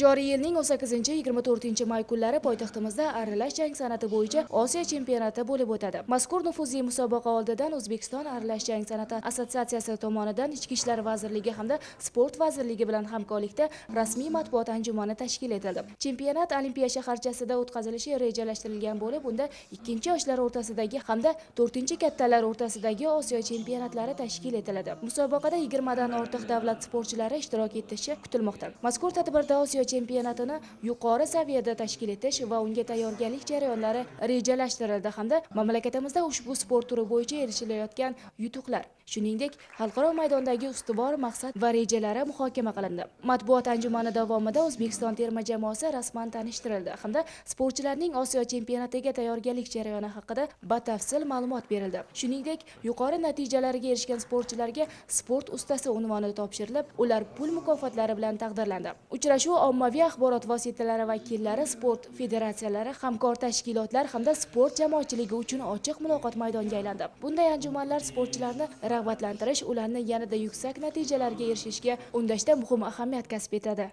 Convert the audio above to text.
Joriy yilning 18-24 may kunlari poytaxtimizda aralash jang san'ati bo'yicha Osiyo chempionati bo'lib o'tadi. Mazkur nufuzli musobaqa oldidan O'zbekiston aralash jang san'ati assotsiatsiyasi tomonidan Ichki ishlar vazirligi hamda Sport vazirligi bilan hamkorlikda rasmiy matbuot anjumani tashkil etildi. Chempionat Olimpiya shaharchasida o'tkazilishi rejalashtirilgan bo'lib, unda ikkinchi yoshlar o'rtasidagi hamda to'rtinchi kattalar o'rtasidagi Osiyo chempionatlari tashkil etiladi. Musobaqada 20 dan ortiq davlat sportchilari ishtirok etishi kutilmoqda. Mazkur tadbirda Osiyo chempionatini yuqori saviyada tashkil etish va unga tayyorgarlik jarayonlari rejalashtirildi hamda mamlakatimizda ushbu sport turi bo'yicha erishilayotgan yutuqlar, shuningdek, xalqaro maydondagi ustuvor maqsad va rejalari muhokama qilindi. Matbuot anjumani davomida O'zbekiston terma jamoasi rasman tanishtirildi hamda sportchilarning Osiyo chempionatiga tayyorgarlik jarayoni haqida batafsil ma'lumot berildi. Shuningdek, yuqori natijalarga erishgan sportchilarga sport ustasi unvoni topshirilib, ular pul mukofotlari bilan taqdirlandi. Uchrashuv ommaviy axborot vositalari vakillari, sport federatsiyalari, hamkor tashkilotlar hamda sport jamoatchiligi uchun ochiq muloqot maydoniga aylandi. Bunday anjumanlar sportchilarni rag'batlantirish, ularni yanada yuksak natijalarga erishishga undashda muhim ahamiyat kasb etadi.